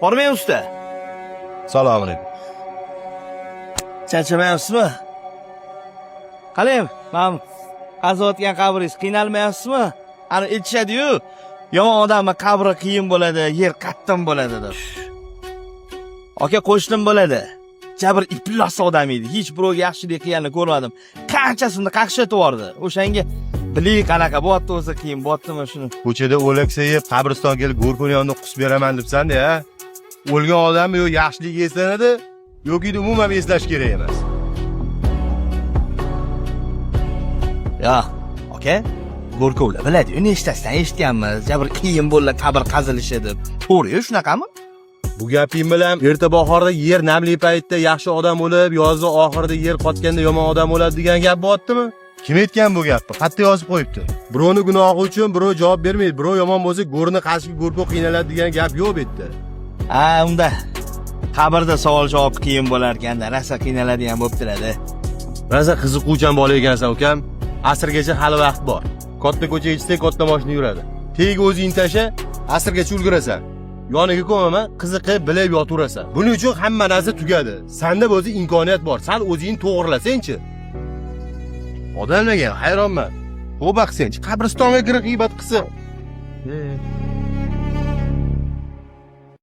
Hormang, usta. Assalomu alaykum. Charchamayapsizmi? Qalay, mana qaziyotgan qabringiz, qiynalmayapsizmi? Ani aytishadi-yu, yomon odamni qabri qiyin bo'ladi, yer qattiq bo'ladi deb. Aka, qo'shnim bo'ladi. Jabr iflos odam edi. Hech birovga yaxshilik qilganini ko'rmadim. Qanchasini qaqshatib yubordi. O'shanga biling, qanaqa bo'lyapti o'zi, qiyin bo'lyaptimi shuni. Ko'chada o'laksa yeb, qabristonga kelib go'rkov yonida qusib beraman debsan-da, ya. O'lgan odamni yo yaxshiligi eslanadi, yoki umuman eslash kerak emas. Yo, aka, go'rkovlar biladi-yu, nechtasidan eshitganmiz. Jabr qiyin bo'ldi qabr qazilishi deb. To'g'ri, shunaqami? Bu gaping bilan erta bahorda yer namli paytda yaxshi odam o'lib, yozni oxirida yer qotganda yomon odam o'ladi degan gap bo'lyaptimi? Kim aytgan bu gapni? Qayerda yozib qo'yibdi? Birovni gunohi uchun birov javob bermaydi. Birov yomon bo'lsa, go'rni qazishga go'rkov qiynaladi degan gap yo'q bu yerda. Ha, unda qabrda savol javob qiyin bo'lar ekanda, rosa qiynaladigan bo'lib turadi. Rosa qiziquvchan bola ekansan, ukam. Asrgacha hali vaqt bor. Katta ko'chaga chiqsang, katta mashina yuradi. Tagiga o'zing tasha, asrgacha ulgurasan. Yoniga ko'maman, qiziqib bilib yotaverasan. Buning uchun hamma narsa tugadi. Senda bo'lsa imkoniyat bor. Sal o'zingni to'g'rilasangchi. Odamlarga hayronman. Tavba qilsangchi, qabristonga kirib g'iybat qilsa.